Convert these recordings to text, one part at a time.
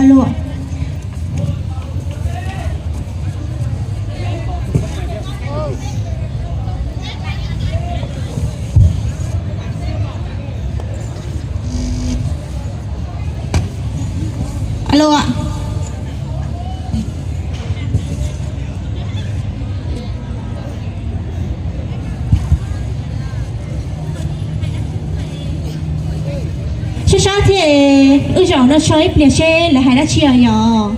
Alo. Alo. Sab sab thiab, wb zaum no so ib pliag seb lawv hais dab tsi os yom.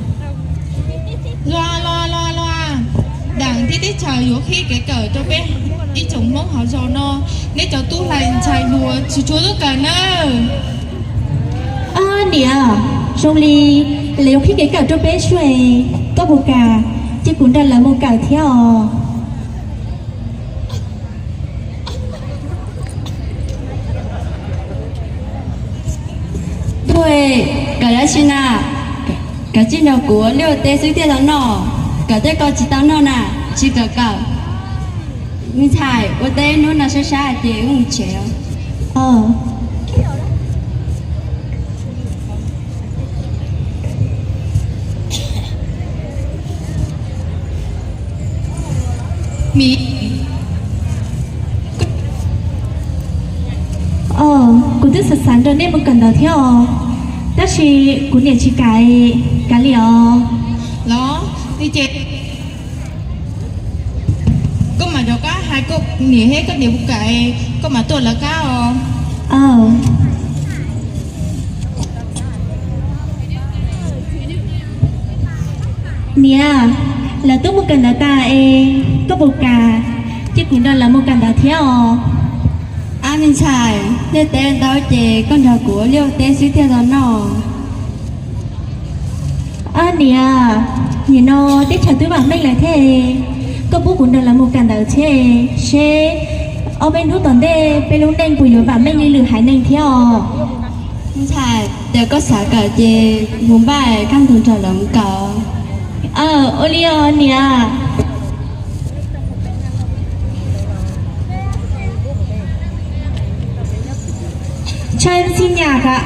Los los los los, Deem thiab Teb Chaws yuav qhib kev kawm rau peb ib tsoom Hmoob hauv zos no, neb cov tub hlais ntxhais hluas tsis tshua tub kawm nawb. Niam, zoo li lawv yuav qhib kev kawm rau peb sua, koj puas kam cia kuv nrog lawv mus kawm thiab os? Tub, kawm dab tsi na? Kawm tsis nrog kuv ua liaj ua teb xwb thiaj tau noj, kawm tej ko tsis tau noj na, tsis kawm kawm. Me ntxhais, ua teb hnub no sab sab ces wb mus tsev. Kuv twb xav xav nrog nej mus kawm ntawv thiab os, tab sis kuv niam tsis kam, kav liam os. Los, ces koj mam rov qab hais koj niam thiab koj niam puas kam, koj mam tuaj lawv qab os. Niam, lawv twb mus kawm ntawv tas es koj puas kam cia kuv nrog lawv mus kawm ntawv thiab os? Ab, me ntxhais, liaj teb ntau ces koj nrog kuv ua liaj ua teb xwb thiaj tau noj. Ab niam, nim no teb chaws twb vam meej lawm thiab, koj pub kuv nrog lawv mus kawm ntawv thiab seb ob peb hnub tom ntej peb lub neej puas yuav vam meej li lwm haiv neeg thiab os. Ntxhais, yog koj xav kawm ces mus npaj kaj ntug nrog lawv mus kawm. Ua li os niam. Tshaj txij nyam ka.